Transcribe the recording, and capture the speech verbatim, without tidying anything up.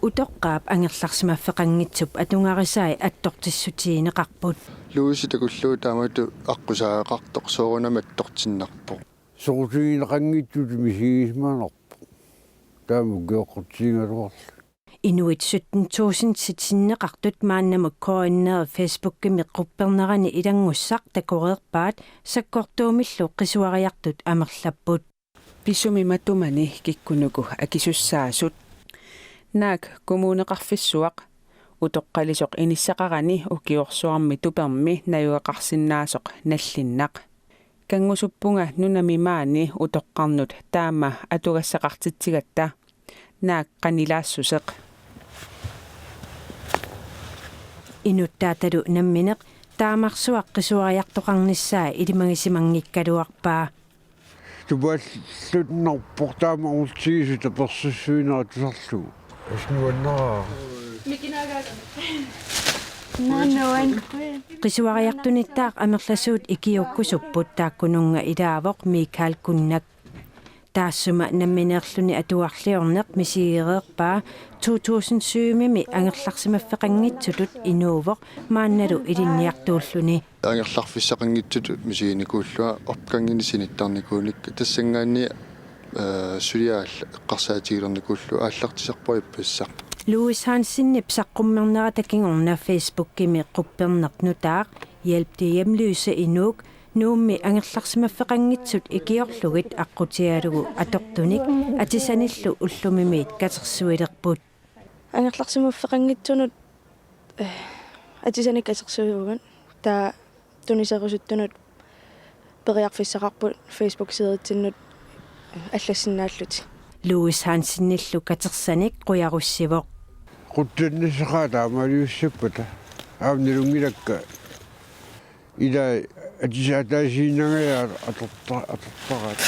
Utoqqaap angerlarsimaffeqanngitsup atugarisai attortissutigineqarput. Louisi takullugu taamatut aqqusaagaqartoq soorunami attortinnarpoq. Soqutigineqanngitsutut misigisimanarpoq. Taama ukioqqutigigaluarluni. Inuit sytten tusindit sinneqartut maannamut K N R Facebookimi quppernerani ilanngussaq takoreerpaat sakkortuumillu qisuariartut amerlapput. Pisumi matumani kikkunuku akisussaasut. Naak Kommuneqarfissuaq. Utoqqalisoq inissaqarani ukiorsuarmi tupermi najugaqarsinnaasoq nallinnaq. Kanngusuppunga nunami maani utoqqarnut taama atugassaqartitsigatta. Naak qanilaassuseq. Inuttaatalu nammineq taamarsuaq qisuariartoqarnissaa ilimagisimanngikkaluarpaa. Tupalluttarpoq taama ultigisut tapersersuinerat tusarlugu. Asnuannaraa. Qisuariartunittaaq amerlasuut ikiuukkusupput, taakkununnga ilaavoq Michael Kunnak. Taassuma nammineerluni atugarliorneq misigereerpaa to tusind syvimi angerlarsimaffeqanngitsutut inuuvoq maannalu ilinniartuulluni. Angerlarfissaqanngitsutut misiginikuullunga opgangini sinittarnikuunik tassanngaanniit, eh, suliaal eqqarsaatigilernikuullugu aallartisarpunga ippassaq. Louis Hansenip saqqummernerata kingorna Facebookimi qupperneq nutaaq Hjælp de hjemløse i Nuuk Nuummi angerlarsimaffeqanngitsut ikiorlugit aqqutigalugu atortunik atisanillu ullumimiit katersuilerput. Angerlarsimaffeqanngitsunut, eh, atisanik katersuivugut. Taava tuniserusuttunut periarfissaqarput Facebook-sidetsinnut allassinnaallutik. Louis Hansenillu katersanik qujarussivoq. Qutsannissaqaat taamaaliussappata. Aamma nalunngilakka. Ila atisaataasiinnangajak atorta-, atortaraat.